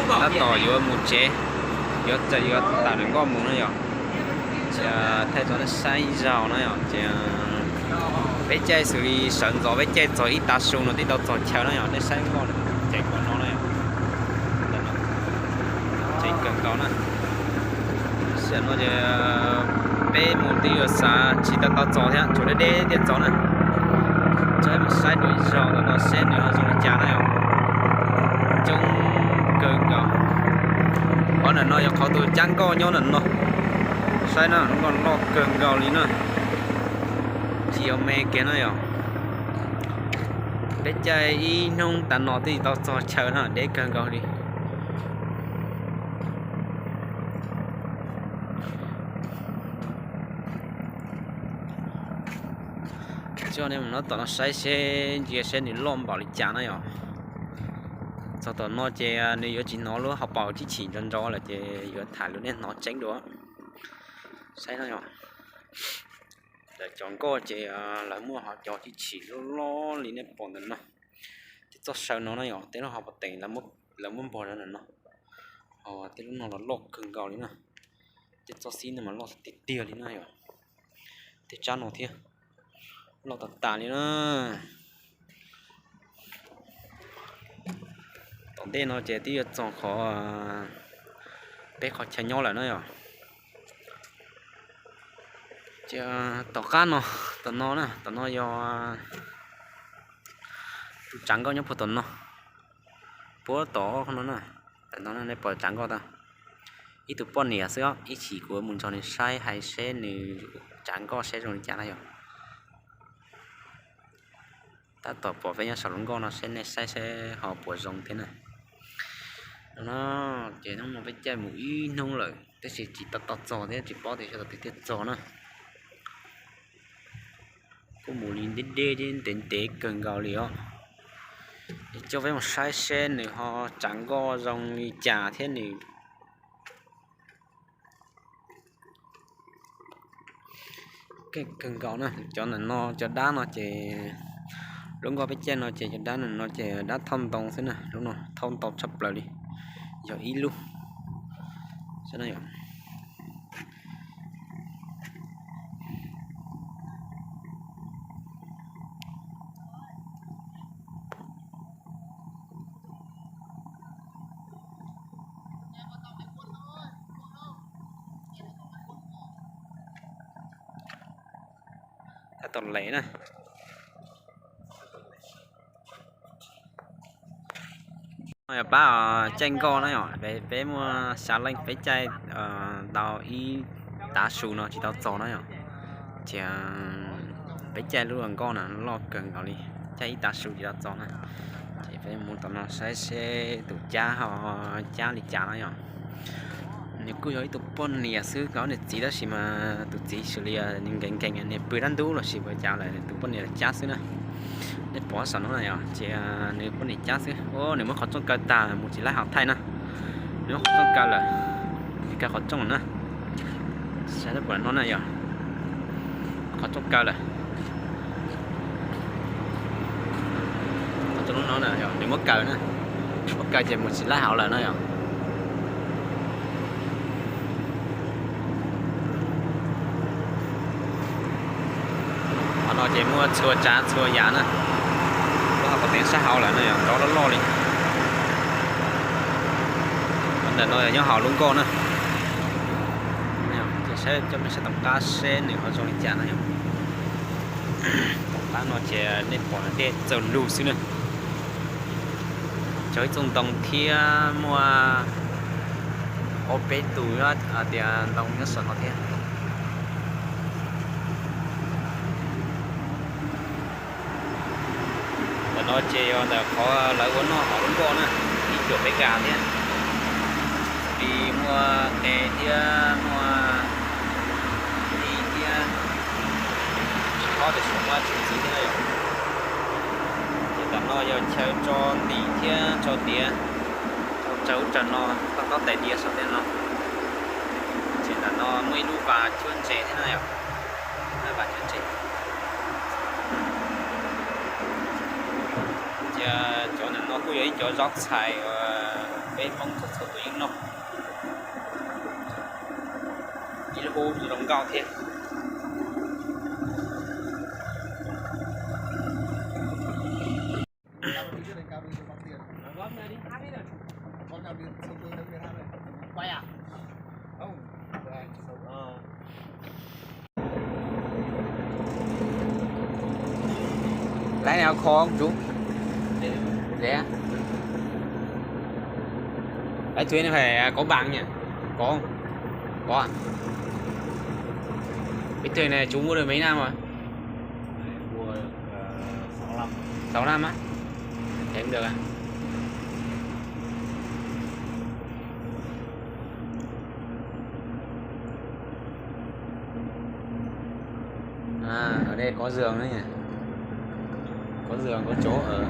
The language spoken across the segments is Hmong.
Tab tom yuav mus tsev, yuav tawm yuav tawm lawm nkoj mus na yom. Ces thaij rau nej saib ib zaug na yom, ces peb caij xws li sawv ntxov peb caij txog ib tav su no twb tau txog chaw na yom, nej saib nkoj ceev npaum no na yom. Ceev kawg nkaus na. Tam sim no ces peb mus twb yuav xav tsis tau tau txog thiab, tsuas deb deb thiaj txog na. Tso mus saib dua ib zaug ntawm no seb nws ho zoo li cas na yom. Coob kawg nkaus. Qhov ntawm no yog qhov tus cab nkoj nyob ntawm no. Saib na, lub nkoj loj kawg nkaus li na. Tsis yog me kiag na yom. Peb caij ib hnub tas no twb tau txog chaw na, deb kawg nkaus li. Coj nej mus nyob tom no saib seb ntsia seb nws loj npaum li cas na yom. Txog tom no ces nws yuav tsis hnov lub hauv paus tsib chim nrov nrov lawm ces yuav tham lus nej hnov tseeb dua. Saib no yom. Lawv cov nkoj ces lawv muaj hauv cov tsib chim loj loj li nej pom ntawm no. Tej txoj saw no na yom, tej lub hauv paus teem lawv muab npog rau ntawm no. Ho tej lub no los loj kawg nkaus li na. Tej txoj xib no mas loj tiag tiag li na yom. Tej tsab no thiab loj tas tas li na. Tom ntej no ces twb yuav txog qhov peb qhov chaw nyob lawm na yom. Ces tom qab no, tom no na, tom no yog tus tsav nkoj nyob puag tom no, puag tom no na. Tom no nej pom tsav nkoj tau, ib tug poj niam xwb os, ib chim kuv mus nrog nws saib hais seb nws tsav nkoj seb zoo li cas na yom. Tab tom pom peb nyob saum lub nkoj no seb nej saib seb ho puas zoo thiab na. No ces hnub no peb caij mus ib hnub lawm tab sis tsis tau tau txog thiab tsis paub tias sawv daws twg thiaj txog na. Kuj mus li deb deb thiab ntev ntev kawg nkaus li os. Es coj peb mus saib seb nws ho tsav nkoj zoo li cas thiab nws keej kawg nkaus na. Cov ntawm no cov dab no ces lub nkoj peb caij no ces cov dab ntawm no ces dab thauj ntoo xwb na, lub no thauj ntau tshaj plaws li, yog ib lub. Tab tom les na. Yog pab caij nkoj na yom, peb muaj xya leej peb caij tau ib tav su no tsis tau txog na yom. Ces peb caij lub nkoj no loj kawg nkaus li, caij ib tav su tsis tau txog na. Ces peb mus tom no saib seb tus cab ho cab li cas na yom. Nws kuj yog ib tug poj niam xwb, nws txiv tab sis mas tus txiv xws li nws nkees nkees nws pw dab ntub los sis ua cas lawm, tus poj niam cab xwb na. Nej pom saum no na yom, ces nws poj niam cab xwb. Nws muab qhov rooj kaw tag mus tsis laib hauv thaij na. Nws muab qhov rooj kaw lawm, kaw qhov rooj na. Saib pom no na yom, qhov rooj kaw lawm. Qhov rooj no na yom, nws muab kaw na, muab kaw ces mus tsis laib hauv lawm na yom. Qhov no ces muaj txhua tsav txhua yam na. Lub hauv paus teem sab hauv lawm no yog nrov loj loj li. Ntawm no yog nyob hauv lub nkoj na. Ces saib coj mej saib tom qab seb nws ho zoo li cas na yom. Tom qab no ces nej pom dej txaus lug xwb na. Cog ib txoj ntoo thiab muaj ob peb tus hais tias ntoo nyob saum no thiab. Ntawm no ces yog ntawm qhov lawv ua noj hauv lub nkoj na, ib cuam peb gas thiab, vim muaj qe thiab muaj nti thiab, tsis paub tias muaj tsis ntxiv thiab na yom. Ces ntawm no yog chaw tso ntim thiab tso tiav, tso tsawg ub tsawg no, toj taub tais diav saum tej no. Ces ntawm no muaj ib lub vas cuab ntses thiab na yom, vas cuab ntses. Ces cov ntawm no kuj yog ib cov zaub txhais uas Peb Hmoob txhua txhua tus yeej noj. Ib lub hub zoo nkauj thiab. Lái này có khó không chú? Dễ á? Lái thuyền này phải có bằng nhỉ? Có không? Có à? Cái thuyền này chú mua được mấy năm rồi? Mua được, ờ, sáu năm. Sáu năm á? Thế cũng được ạ. À, ở đây có giường nữa nhỉ? Có giường, có chỗ ở.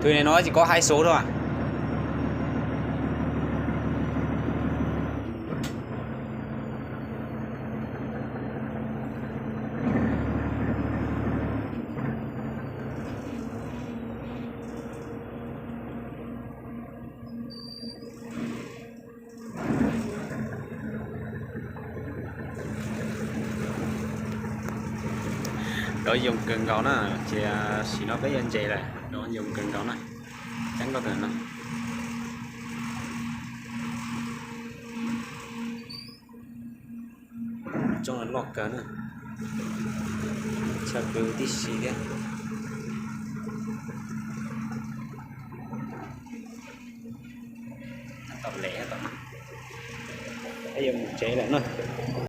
Thuyền này nó chỉ có hai số thôi à? Đối dùng cần cầu na, ces sim no peb yuav ntses lawm, đối dùng cần cầu na, cab koj tawm no. Coob loj kawg na, chaw pw tib si thiab. Tom lem tom no, peb yuav mus tsev lawm na.